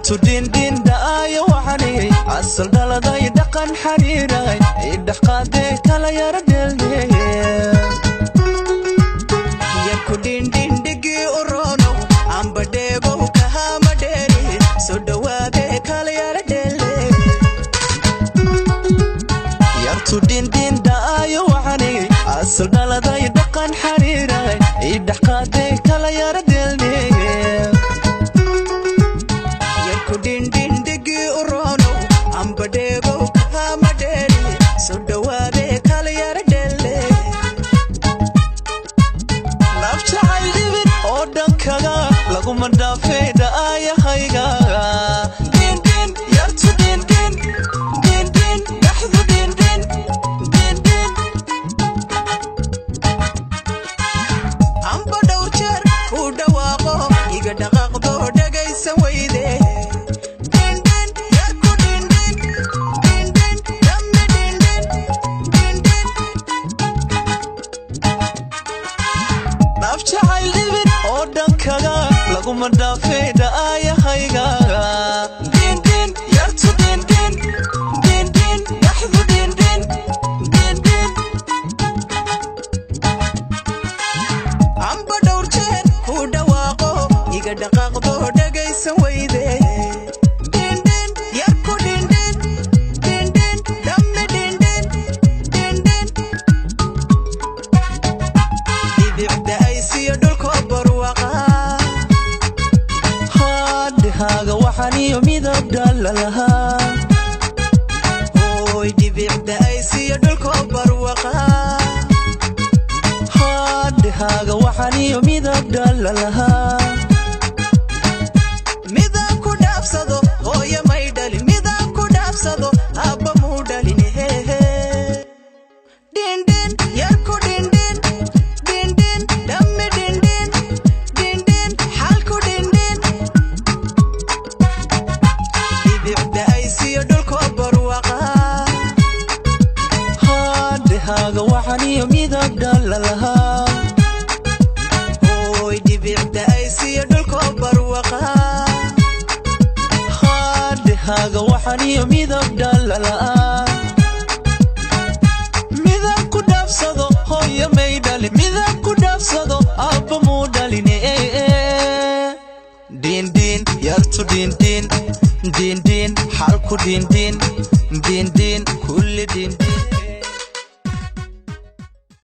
Yartu dhindhin dha'ayo waxani asal dhaladay dhaqan xariiray idhaxqaadee kala yara dheeldheeye. Yarku dhindhindhigii u roonow ambadheegow kahama dheeri soo dhowaadee kala yara dheeldheeye. Yartu dhindhin dha'ayo waxani asal dhaladay dhaqan xariiray idhaxqaadee kala yara dheeldheeye. Yarku dhindhindhigii u roonow ambadheegow kahama dheeri soo dhowaadee kala yara dheeldheeye. Naf jacayl dhibin oo dhankaga laguma dhaafay dha'ayahayga. Dhindhin yartu dhindhin dhindhin dhaxdu dhindhin dhindhin. Amba dhowr jeer uu dhawaaqo iga dhaqaaqdo dhagaysan weyde. Dhindhin yarku dhindhin dhindhin dhammi dhindhin dhindhin. Naf jacayl dhibin oo dhankaga laguma dhaafay dha'ayahayga. Dhindhin yartu dhindhin dhindhin dhaxdu dhindhin dhindhin. Amba dhowr jeer uu dhawaaqo iga dhaqaaqdo dhagaysan weyde. Dhindhin yarku dhindhin dhindhin dhammi dhindhin dhindhin. Dhibicda aysiyo dhulko barwaqa. Haadhahaaga waxaniyo midab dhalalahaa. Hooy dhibicda aysiyo dhulko barwaqa. Haadhahaaga waxaniyo midab dhalalahaa. Midaan ku dhaafsado hooyo may dhalin, midaan ku dhaafsado aabba muu dhalin hehe. Dhindhin yarku dhindhin dhindhin dhammi dhindhin dhindhin xalku dhindhin. Dhibicda aysiyo dhulko barwaqa. Haadhahaaga waxaniyo midab dhalalahaa. Hooy dhibicda aysiyo dhulko barwaqa. Haadhahaaga waxaniyo midab dhalalaa. Midab ku dhaafsado hooyo may dhalin, midab ku dhaafsado aabba muu dhalin. Dhindhin yartu dhindhin dhindhin xalku dhindhin dhindhin kulli dhindhin.